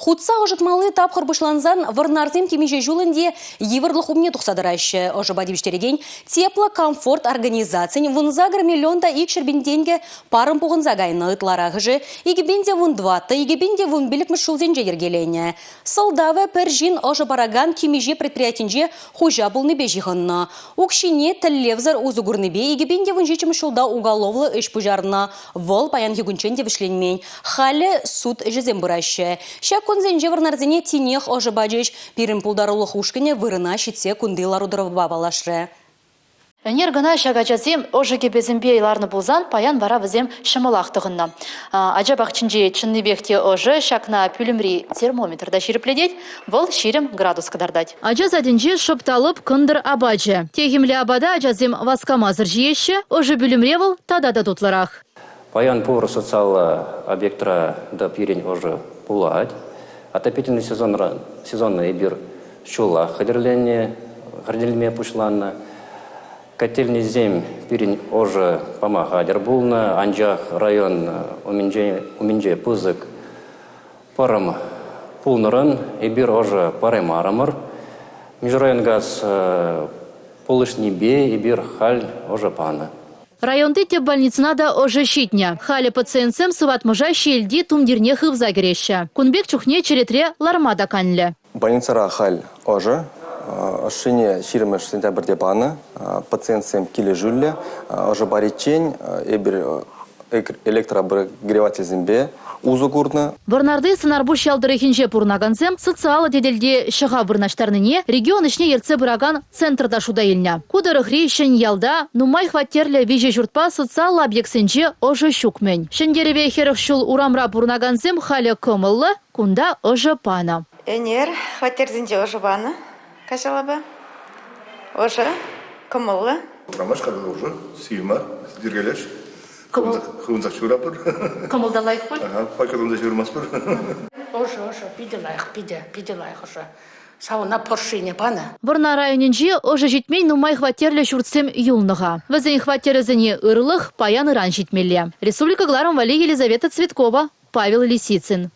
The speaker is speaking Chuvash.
Хутса ӑшӑтмалли тапхӑр пуҫлансан вӑрнарсем темиҫе ҫул ӗнтӗ йывӑрлӑх умне тухса тӑраҫҫӗ. Ӑшӑпа тивӗҫтерекен Теплокомфорт организацин 18 миллион та 200 пин тенкӗ парӑм пухӑнса кайнӑ. Ытларахӑшӗ 2014, 2015 ҫулсенче йӗркеленӗ. Сӑлтавӗ пӗр ҫын ӑшӑ паракан темиҫе предприятинче хуҫа пулнипе ҫыхӑннӑ. Укҫине тӗллевсӗр усӑ курнипе 2017 ҫулта уголовлӑ ӗҫ пуҫарнӑ. Вӑл паянхи кунччен те вӗҫленмен. Халӗ суд ӗҫӗсем пыраҫҫӗ. Ҫак кунсенче вӑрнарсене тинех ӑшӑ пачӗҫ. Пирӗн пултарулӑх ушкӑнӗ вырӑна ҫитсе кунти лару-тӑрӑвпа паллашрӗ. Ӗнер кӑна ҫак ачасем ӑшӑ кӗпесемпе ларнӑ пулсан паян вара вӗсем ҫӑмӑлах тӑхӑннӑ. Ача пахчинче чӑннипех те ӑшӑ, ҫакна пӳлӗмри термометр та ҫирӗплетет, вӑл 20 градус кӑтартать. Ача садӗнче шӑп та лӑп кӑнтӑр апачӗ. Техӗмлӗ апата ачасем васкамасӑр ҫиеҫҫӗ, ӑшӑ пӳлӗмре вӑл тата та тутлӑрах. Паян пур социаллӑ объектра та пирӗн ӑшӑ пулать. Отопительный сезонра сезона эпир ҫулла хатӗрленнӗ, хатӗрлеме пуҫланӑ. Котельнӑйсем пирӗн ӑшӑ пама хатӗр пулнӑ, анчах район умӗнче, умӗнче пысӑк пӑрӑм пулнӑран эпир ӑшӑ параймарӑмӑр. Межрайонгаз пулӑшнипе эпир халь ӑшӑ панӑ. Районти тӗп больницӑна та ӑшӑ ҫитнӗ. Халӗ пациентсем сыватмӑша ҫиелти тумтирне хывса кӗреҫҫӗ. Кун пек чухне черетре ларма та канлӗ. Больницӑра халь ӑшӑ. Ӑшшине 20 сентябрьте панӑ. Пациентсем килӗшӳллӗ. Ӑшӑ париччен эпир электрообогревательсемпе усӑ курнӑ. Вӑрнарти Сӑнарпуҫ ял тӑрӑхӗнче пурӑнакансем социаллӑ тетелте ҫӑхав вырнаҫтарнине регион ӗҫне ертсе пыракан центрта шута илнӗ. Ку тӑрӑхри Ҫӗньялта нумай хваттерлӗ виҫӗ ҫуртпа социаллӑ объектсенче ӑшӑ ҫук-мӗн. Ҫӗнтерӗве 40 ҫул урамра пурӑнакансем халӗ кӑмӑллӑ, кунта ӑшӑ панӑ. Ӗнер хваттерсенче ӑшӑ панӑ каҫалапа. Ӑшӑ, кӑмӑллӑ. Ромашка ӑшӑ, сивӗ мар, йӗркелеш. Хывӑнсах ҫывӑратпӑр. Кӑмӑл та лайӑх пуль? Ага, пока тунса ҫывӑрмастпӑр. Ӑшӑ, ӑшӑ, питӗ лайӑх, питӗ, питӗ лайӑх ӑшӑ. Сауна пӑршине панӑ. Вӑрнар районӗнче ӑшӑ ҫитмен нумай хваттерлӗ ҫуртсем юлнӑ-ха. Вӗсен хваттерӗсене ырлӑх паян-ыран ҫитмелле. Республика кӑларӑм валли Елизавета Цветкова, Павел Лисицын.